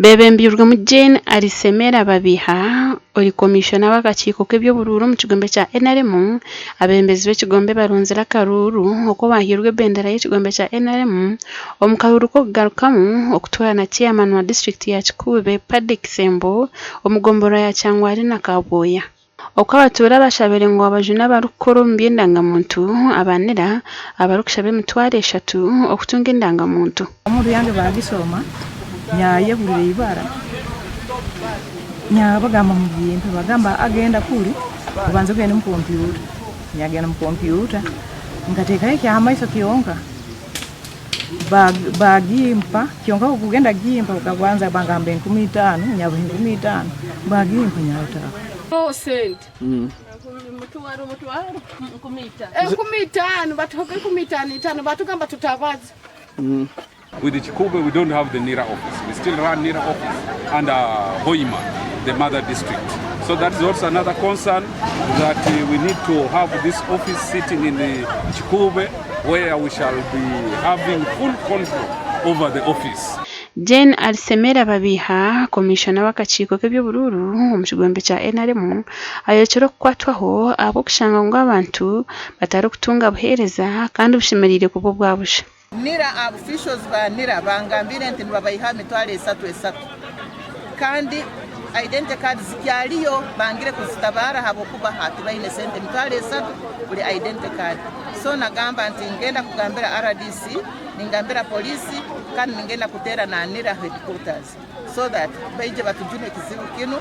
Beebembeirwemu Jane Alisemera Babiha, ori komishona w'akakiiko k'eby'oburuuru omu kigombe kya NRM, abeebembezi b'ekigombe barunzire akaruuru oku bahairwe ebendera y'ekigombe kya NRM omu karuuru k'okugarukamu okutoorana ceeyamaani wa disiturikiti ya Kikuube, Paddy Kisembo omu gomborora ya Kyangwali na Kabwoya. Oku abatuura bashabire ngu babajune abarikukora omu by'endangamuntu aba NIRA abarikushaba emitwaro eshatu okutunga endangamuntu. Omuntu yange bagisoma nyayehurira ibara nyabagamba mugimpe bagamba agenda kuri obanze ogende omu kompyuta nyagenda omu kompyuta nkatekaho ekyamaiso kyonka Bagimpa kyonka okugenda gimpa bakabanza bangamba 5000 nyabaha 5000 bagimpa nyataaha. Sente 5000 batuhaga 5000 itano batugamba tutabaza. With Kikuube we don't have the NIRA office, we still run NIRA office under Hoima, the mother district. So that is also another concern that we need to have this office sitting in the Kikuube where we shall be having full control over the office. Jane Alisemera Babiiha, Komishona w'akakiiko k'eby'oburuuru omu kigombe kya NRM ayorekire okukwatwaho ahabw'okushanga ngu abantu batarikutunga buheereza kandi bushemereire kuba obwa busha. Nira officials ba Nira bangambiire nti nibabaiha emitwaro esatu esatu kandi identity card zikyariyo bangire kuzitabara ahabwokuba tibaine sente emitwaro esatu buri identity card so nagamba nti ngenda kugambira rdc ningambira police kandi ningenda kutera na Nira headquarters so that baije batujune ekizibu kinu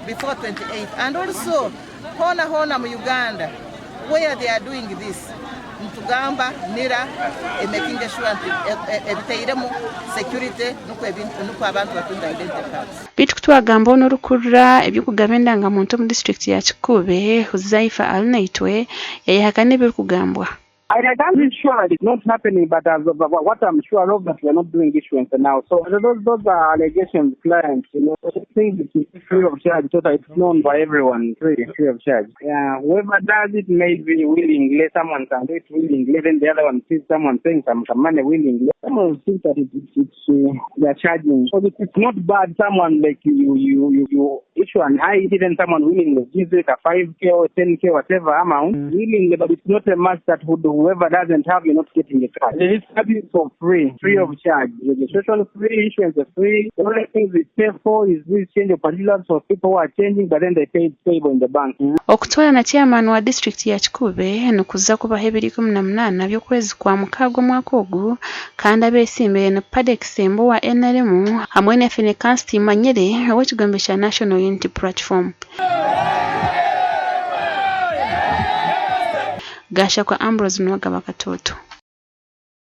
before 28 and also Hoona hoona mu Uganda where they are doing this nitugamba nira emakinge sure nti ebiteiremu security nukwo abantu batunge identity cards. Beitu kutwagambaho n'orikurira eby'okugaba endangamuntu omu disiturikiti ya Kikuube, Huzaifa Alinaitwe yayehakana ebirikugambwa. I can't be sure that it's not happening but as of what I'm sure of that we're not doing issuance now so those, those are allegations clients you know things it's free of charge so that it's known by everyone free, free of charge yeah whoever does it maybe willingly someone can do it willingly then the other one sees someone paying some, some money willingly someone will think that it, it's, it's uh, they're charging so it's, it's not bad someone like you you you, you issue an ID, then someone willingly gives it a 5K or 10K, whatever amount, mm. willingly, but it's not a must that whoever doesn't have, you're not getting a card. It is service for free, free mm. of charge. Registration free, issuance free. The only thing we pay for is this change of particulars for people who are changing, but then they pay payable in the bank. Mm. Okutoorana chairman wa disiturikiti ya Kikuube nikuza kubaho ebiro 18 by'okwezi kwa mukaaga omwaka ogu Kandi abeesimbire ni Paddy Kisembo owa NRM hamwe na Finneas Timanyire ow'ekigombe kya National Unity Platform. Gashakwa Ambrose Nuwagaba Katoto.